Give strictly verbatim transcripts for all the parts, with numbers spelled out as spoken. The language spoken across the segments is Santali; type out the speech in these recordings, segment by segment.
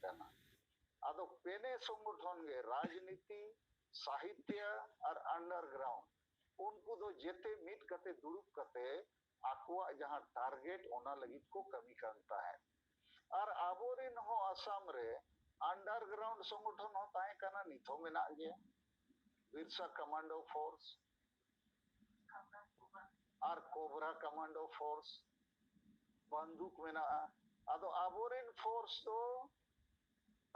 ᱠᱟᱱᱟ᱾ ᱟᱫᱚ ᱯᱮᱱᱮ ᱥᱚᱝᱜᱚᱴᱷᱚᱱ ᱜᱮ ᱨᱟᱡᱽᱱᱤᱛᱤ, ᱥᱟᱦᱤᱛᱭᱟ ᱟᱨ ᱟᱱᱰᱟᱨᱜᱨᱟᱣᱩᱱᱰ, ᱩᱱᱠᱩ ᱫᱚ ᱡᱮᱛᱮ ᱢᱤᱫ ᱠᱟᱛᱮ, ᱫᱩᱲᱩᱵ ᱠᱟᱛᱮ ᱟᱠᱚᱣᱟᱜ ᱡᱟᱦᱟᱸ ᱴᱟᱨᱜᱮᱴ, ᱚᱱᱟ ᱞᱟᱹᱜᱤᱫ ᱠᱚ ᱠᱟᱹᱢᱤ ᱠᱟᱱ ᱛᱟᱦᱮᱸᱫ᱾ ᱟᱨ ᱟᱵᱚᱨᱮᱱ ᱦᱚᱸ ᱟᱥᱟᱢ ᱨᱮ ᱟᱱᱰᱟᱨᱜᱨᱟᱣᱩᱱᱰ ᱥᱚᱝᱜᱚᱴᱷᱚᱱ ᱦᱚᱸ ᱛᱟᱦᱮᱸ ᱠᱟᱱᱟ, ᱱᱤᱛ ᱦᱚᱸ ᱢᱮᱱᱟᱜ ᱜᱮᱭᱟ᱾ ᱵᱤᱨᱥᱟ ᱠᱚᱢᱟᱱᱰᱳ ᱯᱷᱳᱨᱥ ᱟᱨ ᱠᱳᱵᱨᱟ ᱠᱚᱢᱟᱱᱰᱳ ᱯᱷᱳᱨᱥ, ᱵᱟᱱᱫᱩᱠ ᱢᱮᱱᱟᱜᱼᱟ᱾ ᱟᱫᱚ ᱟᱵᱚᱨᱮᱱ ᱯᱷᱳᱨᱥ ᱫᱚ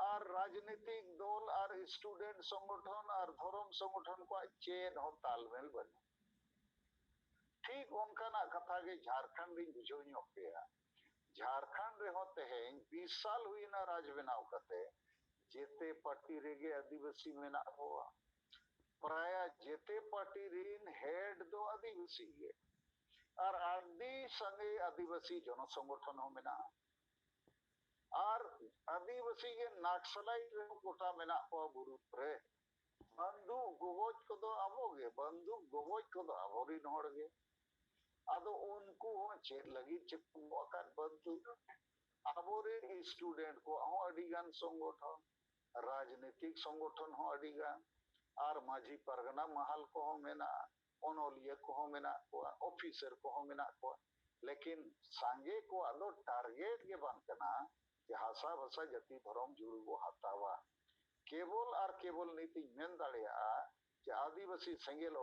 ᱟᱨ ᱨᱟᱡᱽᱱᱤᱛᱤᱠ ᱫᱚᱞ ᱟᱨ ᱥᱴᱩᱰᱮᱱᱴ ᱥᱚᱝᱜᱚᱴᱷᱚᱱ ᱟᱨ ᱫᱷᱚᱨᱚᱢ ᱥᱚᱝᱜᱚᱴᱷᱚᱱ ᱠᱚᱣᱟᱜ ᱪᱮᱫ ᱦᱚᱸ ᱛᱟᱞᱢᱮᱞ ᱵᱟᱹᱱᱩᱜ᱾ ᱴᱷᱤᱠ ᱚᱱᱠᱟᱱᱟᱜ ᱠᱟᱛᱷᱟ ᱜᱮ ᱡᱷᱟᱲᱠᱷᱚᱸᱰ ᱨᱤᱧ ᱵᱩᱡᱷᱟᱹᱣ ᱧᱚᱜ ᱠᱮᱭᱟ᱾ ᱡᱷᱟᱲᱠᱷᱚᱸᱰ ᱨᱮᱦᱚᱸ ᱛᱮᱦᱮᱧ ᱵᱤᱥ ᱥᱟᱞ ᱦᱩᱭᱱᱟ ᱨᱟᱡᱽ ᱵᱮᱱᱟᱣ ᱠᱟᱛᱮ, ᱡᱮᱛᱮ ᱯᱟᱨᱴᱤ ᱨᱮᱜᱮ ᱟᱹᱫᱤᱵᱟᱹᱥᱤ ᱢᱮᱱᱟᱜ ᱠᱚᱣᱟ, ᱯᱨᱟᱭ ᱡᱮᱛᱮ ᱯᱟᱨᱴᱤ ᱨᱤᱱ ᱦᱮᱰ ᱫᱚ ᱟᱹᱫᱤᱵᱟᱹᱥᱤ ᱜᱮ, ᱟᱨ ᱟᱹᱰᱤ ᱥᱟᱸᱜᱮ ᱟᱹᱫᱤᱵᱟᱹᱥᱤ ᱡᱚᱱᱚ ᱥᱚᱝᱜᱚᱴᱷᱚᱱ ᱦᱚᱸ ᱢᱮᱱᱟᱜᱼᱟ᱾ ᱟᱨ ᱟᱹᱫᱤᱵᱟᱹᱥᱤ ᱜᱮ ᱱᱟᱠᱥᱟᱞᱟᱭᱤᱴ ᱨᱮᱦᱚᱸ ᱜᱚᱴᱟ ᱢᱮᱱᱟᱜ ᱠᱚᱣᱟ ᱵᱩᱨᱩ ᱨᱮ᱾ ᱵᱟᱱᱫᱩᱠ ᱜᱚᱜᱚᱡ ᱠᱚᱫᱚ ᱟᱵᱚ ᱜᱮ, ᱵᱟᱱᱫᱩᱠ ᱜᱚᱜᱚᱡ ᱠᱚᱫᱚ ᱟᱵᱚᱨᱤᱱ ᱦᱚᱲ ᱜᱮ᱾ ᱟᱫᱚ ᱩᱱᱠᱩ ᱦᱚᱸ ᱪᱮᱫ ᱞᱟᱹᱜᱤᱫ ᱪᱮᱫ ᱠᱚ ᱜᱚᱜ ᱟᱠᱟᱫ ᱵᱟᱱᱫᱩᱠ? ᱟᱵᱚᱨᱮᱱ ᱥᱴᱩᱰᱮᱱᱴ ᱠᱚᱣᱟᱜ ᱦᱚᱸ ᱟᱹᱰᱤ ᱜᱟᱱ ᱥᱚᱝᱜᱚᱴᱷᱚᱱ, ᱨᱟᱡᱽᱱᱤᱛᱤᱠ ᱥᱚᱝᱜᱚᱴᱷᱚᱱ ᱦᱚᱸ ᱟᱹᱰᱤ ᱜᱟᱱ, ᱟᱨ ᱢᱟᱹᱡᱷᱤ ᱯᱟᱨᱜᱟᱱᱟ ᱢᱟᱦᱟᱞ ᱠᱚᱦᱚᱸ ᱢᱮᱱᱟᱜᱼᱟ, ᱚᱱᱚᱞᱤᱭᱟᱹ ᱠᱚᱦᱚᱸ ᱢᱮᱱᱟᱜ ᱠᱚᱣᱟ, ᱚᱯᱷᱤᱥᱟᱨ ᱠᱚᱦᱚᱸ ᱢᱮᱱᱟᱜ ᱠᱚᱣᱟ᱾ ᱞᱮᱠᱤᱱ ᱥᱟᱸᱜᱮ ᱠᱚᱣᱟᱜ ᱫᱚ ᱴᱟᱨᱜᱮᱴ ᱜᱮ ᱵᱟᱝ ᱠᱟᱱᱟ ᱡᱮ ᱦᱟᱥᱟ ᱵᱷᱟᱥᱟ ᱡᱟᱹᱛᱤ ᱫᱷᱚᱨᱚᱢ ᱡᱩᱲᱩ ᱵᱚ ᱦᱟᱛᱟᱣᱟ᱾ ᱠᱮᱵᱚᱞ ᱟᱨ ᱠᱮᱵᱚᱞ ᱱᱤᱛᱤᱧ ᱢᱮᱱ ᱫᱟᱲᱮᱭᱟᱜᱼᱟ ᱡᱮ ᱟᱹᱫᱤᱵᱟᱹᱥᱤ ᱥᱮᱸᱜᱮᱞ